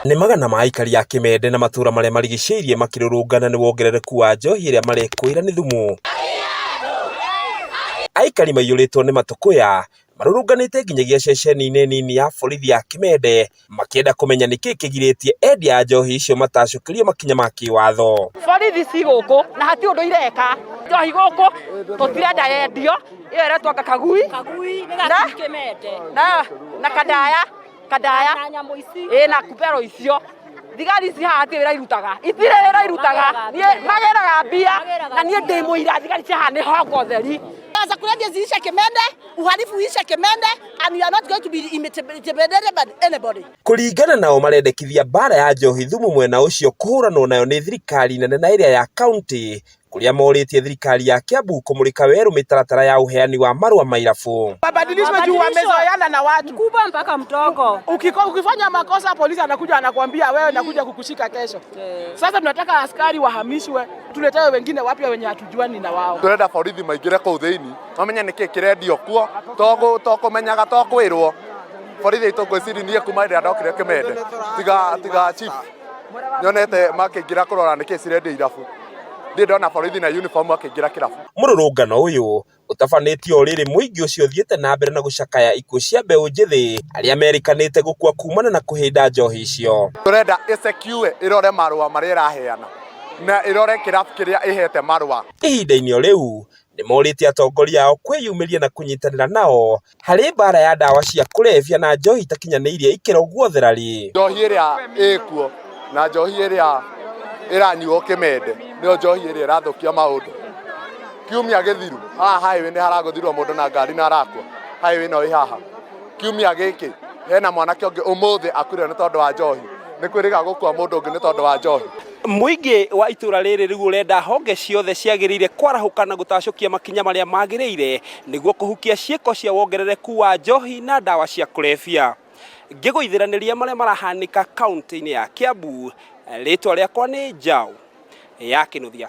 Nĩ magana ma aikari a Kĩmende na matũra marĩa marigicĩirie makĩrũrũngana nĩ wongerereku wa njohi ĩrĩa marekũĩra nĩ thumu. Aikari maiyũrĩtwo nĩ matũkũya marũrũnganĩte nginyagia ceceni-inĩ nini ya borithi ya Kĩmende makĩenda kũmenya nĩkĩ kĩgirĩtie endia a njohi icio matacũkĩrio makinya ma kĩwatho. Borithi ci gũkũ na hatirĩ ũndũ ireka. Njohi gũkũ tũtirenda yendio ĩyo ĩretwo anga kagui na, na kandaya kandaya ĩ na kubero icio thigari ici haha hatirĩ wĩra irutaga itirĩ wĩra irutaga niĩ magĩraga mbia na niĩ ndĩ mũira thigari cia haha nĩ hongo theri. Za kulevya ziishe Kimende, uhalifu uishe Kimende, and you are not going to be intimidated by anybody. Kũringana nao marendekithia mbara ya njohi thumu mwena ũcio kũhũranwo nayo nĩ thirikari nene na ĩrĩa ya kaunti kũrĩa morĩtie thirikari ya Kiambu kũmũrĩka werũ mĩtaratara ya ũheani wa marũa ma irabu. Wabadilishwe juu wamezoeana na watu. Mkubwa mpaka mdogo. Ukifanya makosa polisi anakuja anakuambia wewe nakuja kukushika kesho. Sasa tunataka askari wahamishwe, tuletewe wengine wapya wenye hatujuani na wao. Turenda borithi maingĩre kũu thĩinĩ mamenye nĩkĩ kĩrendio kuo tokũmenyaga tokwĩrwo borithi aitũ ngwĩciria niĩ kuma hĩndĩ ĩrĩa ndokire Kĩmende tiga chief nyonete makĩingĩra kũrora nĩkĩ cirendio irabu ndirĩ ndona borithi na uniform makĩingĩra kĩrabu. Mũrũrũngano ũyũ ũtabanĩtio o rĩrĩ mũingĩ ũcio ũthiĩte na mbere na gũcakaya ikuũ cia mbeũ njĩthĩ arĩa merĩkanĩte gũkua kumana na kũhĩnda njohi icio. Turenda ĩsecure ĩrore marũa marĩa ĩraheana na ĩrore kĩrabu kĩrĩa ĩhete marũa. Ihinda-inĩ o rĩu nĩ morĩtie atongoria ao kwĩyumĩria na kũnyitanĩra nao harĩ mbara ya ndawa cia kũrebia na njohi itakinyanĩirie ikĩro guothe rarĩ. Njohi ĩrĩa ĩkuo na njohi ĩrĩa ĩranyuo Kĩmende nĩyo njohi ĩrĩa ĩrathũkia maũndũ. Kiumia gĩthiru haha highway nĩ haragũthirwo mũndũ na ngari na arakua highway ĩno ĩ haha. Kiumia gĩkĩ hena mwanake ũngĩ ũmũthĩ akuire nĩ tondũ wa njohi. Nĩ kwĩrĩga gũkua mũndũ ũngĩ nĩ tondũ wa njohi. Mũingĩ wa itũra rĩrĩ rĩu ũrenda honge ciothe ciagĩrĩire kwarahũka na gũtacũkia makinya marĩa magĩrĩire nĩguo kũhukia ciĩko cia wongerereku wa njohi na ndawa cia kũrebia. Ngĩgũithĩranĩria marĩa marahanĩka kaunti-inĩ ya Kiambu, rĩtwa rĩakwa nĩ Njaũ ya Kĩnuthia.